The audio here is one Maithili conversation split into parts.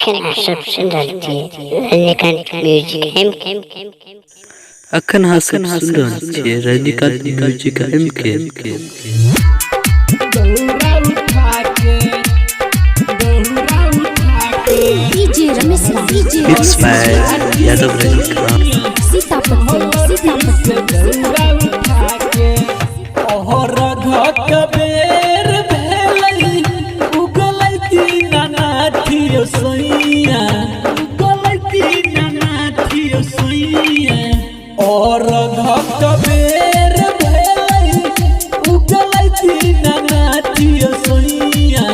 एखन अहाँ सब सुनि रहल छी रजनीकांत म्यूजिक एम के। अखन अहाँ सब सुनि रहल छियै रजनीकांत म्यूजिक एम के। दौरा उठा के, दौरा उठा के। DJ Ramesh Raj, DJ mix by Yadav Rajnikant. Sitapati, Sitapati. दौरा उठा के ओहर घक बेर भेलै, उगलै दीनानाथियो सैया, उगलै दीनानाथियो सैया। और घक बेर भेलै, उगलै दीनानाथियो सैया।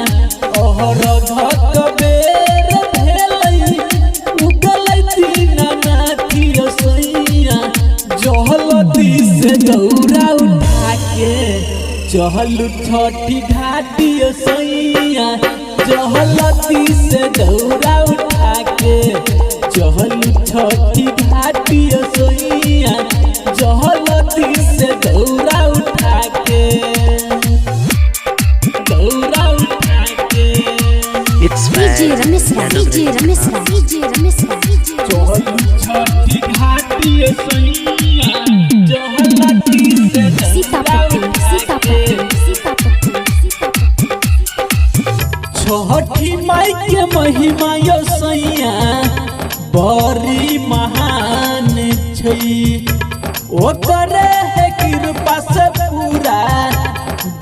और घक बेर भेलै, उगलै दीनानाथियो सैया। जहलती से दौरा उठा के चहलु छठी घाटियो सैया। जहलती से दौरा उठा के चहलु छठी घाटियो सैया। जहलती से दौरा उठा के, दौरा उठा के। Mix by DJ Ramesh Raj, Yadav DJ Ramesh Rajnikant. Raj, DJ Ramesh Raj, DJ चहलु छठी घाटियो सैया। जहलती से दौरा सीतापति, उठा सीतापति, के। सीतापति, सीतापति। छठी माई के महिमा यो सैया बड़ी महान छै, ओकरे है कृपा से पूरा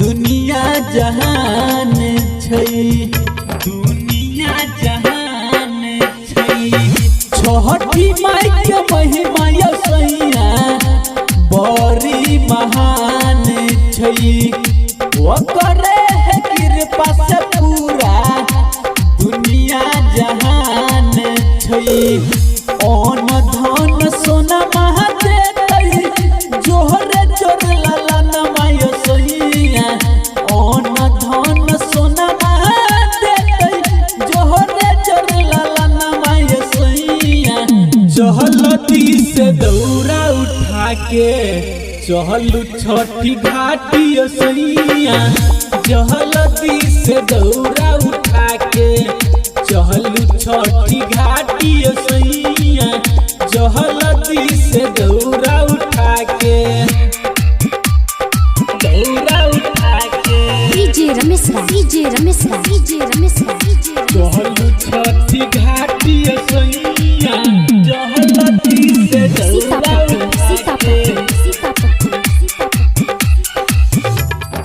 दुनिया जहान छै, दुनिया जहान छै। छठी माई के महिमा यो सैया बड़ी महान छै, ओकरे है कृपा से पूरा दुनिया जहान छै। अन्न धन सोना महादेतै, जोहरे जोर लाला नमाय सैया। अन्न धन सोना महादेतै, जोहरे जोर लाला नमाय सैया। चहलती से दौरा उठा के चहलु छठी घाटियो सैया। जहलती से दौरा उठा के चहलु छठी घाटियो सैया। जहलती से दौरा उठा के, दौरा उठा के। DJ Ramesh Raj, DJ Ramesh Raj, DJ Ramesh Raj, DJ चहलु छठी घाटियो सैया। जहलती से दौरा सीतापति, उठा के। सीतापति, सीतापति, सीतापति।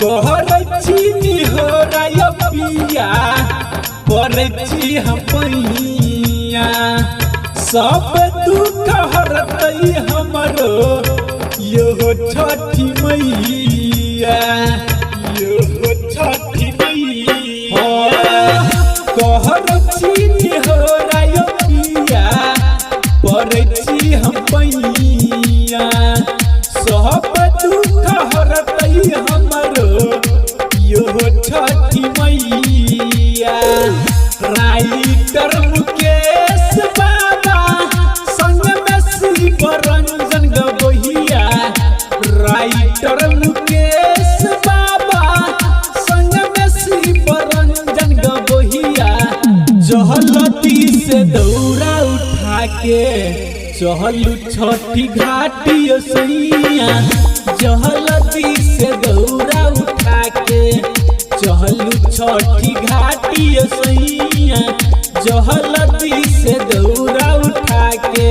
तोहर चीनी हो राय पिया, पड़ै छी हम पैया। सब दुख हरतै हमरो यो छठी मैया, यो छठी मैया। तोहर चीनी हो राय पिया, पड़ै छी हम पैया। सब दुख हरतै हमरो यो छठी मैया। राइटर मुकेश बाबा संग में शिव रंजन गवैया। राइटर मुकेश बाबा संग में शिव रंजन गवैया। जहलती से दौरा उठा के चहलु छठी घाटियो सैया। जहलती से दौरा उठा के चहलु छठी घाटियो सैया। जहलती से दौरा उठा के।